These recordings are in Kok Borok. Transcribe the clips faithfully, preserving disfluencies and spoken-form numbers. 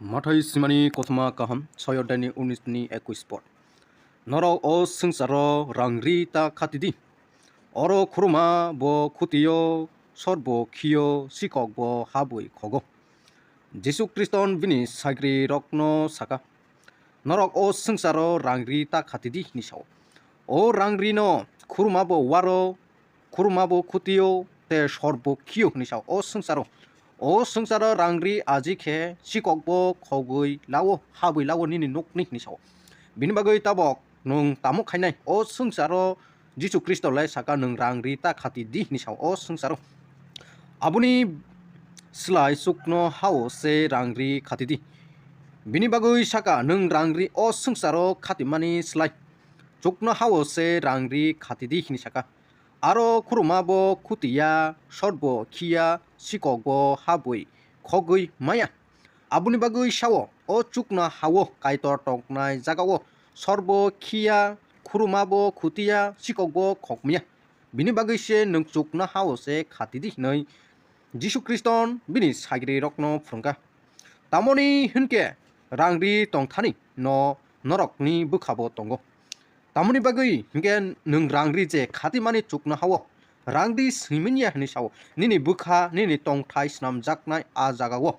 Mathai simani kothoma kaham, soyodani unis ni ekwis por. Norok o swngcharo rang ri ta khati di. Oro khuruma bo khutiyo, sor bo khiyo, sikok bo habwi khogo. Jisu Khriston bini sagrirokno saka, "Norok o swngcharo rang ri ta khati di," hini sao. O rang rino khuruma bo waro, khuruma bo khutiyo, te sor bo khiyo hini sao. O swngcharo, o swngcharo rang ri aji khe sikok bo khogwi lawo, habwi lawo nini nokni hini sao. Bini bagwi tabok nwng tamo khainai? O swngcharo Jisu Khristo lai saka, "Nwng rang ri ta khati di," hini sao o swngcharo. Aboni slai chukno hao se rang ri khati di. Bini bagwi saka, "Nwng rang ri o swngcharo khatimani slai chukno hao se rang ri khati di," hini saka. Aro khuruma bo khutiya, sor bo khiya, sikok bo habwi khogwi maya. Aboni bagwi sao, o chukno hao Kaitor tongnai jagao sor bo khiya, khuruma bo khutiya, sikok bo khokmaya. Bini bagwi se nwng chukno hao se khati di hinwi Jisu Khriston bini sagrirokno phrwngkha. Tamoni hwnkhe rang ri tongthani no norokni bwkhabo tongo. Tamoni bagwi hwnkhe nwng rang ri je khatimani chukno hao, rang ri swimanya hinwi sao, nini bwkha, nini tongthai snamjaknai a jagao.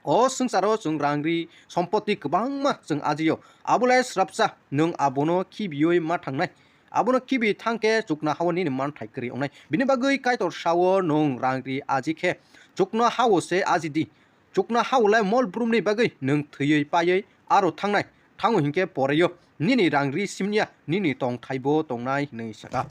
O swngcharo chwng rang ri sompoti kwbangma chwng ajio. Abole srapsa nwng abono khibiwi ma thangnai. Abono khibi thangkhe chukno hao nini manthai kwrwi wngnai. Bini bagwi Kaitor sao, "Nwng rang ri aji khe chukno hao se aji di. Chukno hao lai mol brumni bagwi nwng thwiwi paiwi aro thangnai. Thango hinkhe poreio nini rang ri simnya, nini tongthaibo tongnai," hinwi saka.